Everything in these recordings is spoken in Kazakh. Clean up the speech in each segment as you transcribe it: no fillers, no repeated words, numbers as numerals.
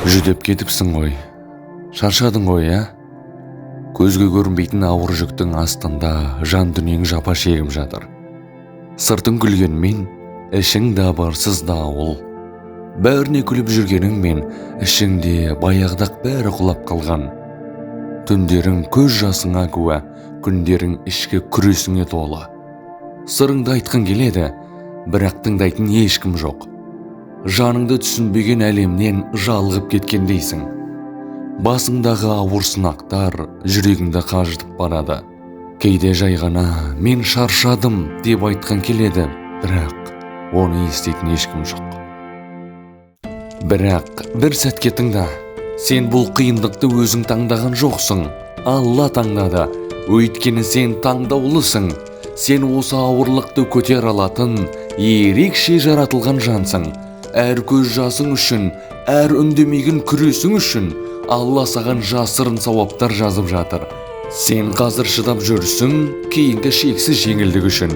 Жүдеп кетіпсің ғой. Шаршадың ғой, ә? Көзге көрінбейтін ауыр жүктің астында жан дүниең жапа шегіп жатыр. Сыртың күлгенмен, ішің дабырсыз дауыл. Бәріне күліп жүргеніңмен, ішіңде баяғыда-ақ бәрі құлап қалған. Түндерің көз жасыңа куә, күндерің ішкі күресіңе толы. Сырыңды айтқың келеді, бірақ тыңдайтын ешкім жоқ. Жаныңды түсінбеген әлемнен жалығып кеткендейсің. Басыңдағы ауыр сынақтар жүрегіңді қажытып барады. Кейде жай ғана «мен шаршадым» деп айтқан келеді, бірақ оны еститін ешкім жоқ. Бірақ бір сәтке тыңда. Сен бұл қиындықты өзің таңдаған жоқсың. Алла таңдады. Өйткені сен таңдаулысың. Сен осы ауырлықты көтере алатын ерекше жаратылған жансың. Әр көз жасың үшін, әр үндемеген күресің үшін Алла саған жасырын сауаптар жазып жатыр. Сен қазір шыдап жүрсің, кейінгі шексіз жеңілдік үшін.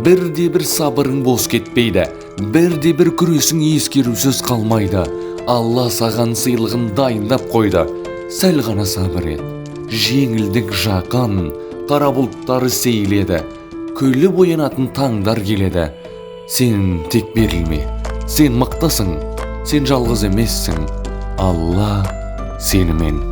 Бірде бір сабырың бос кетпейді, бірде бір күресің ескерусіз қалмайды. Алла саған сыйлығын дайындап қойды. Сәл ғана сабыр ет. Жеңілдік жақын, қара бұлттар сейіледі. Күліп оянатын таңдар келеді. Сен тек берілме. Сен мықтысың, сен жалғыз емессің. Алла сенімен.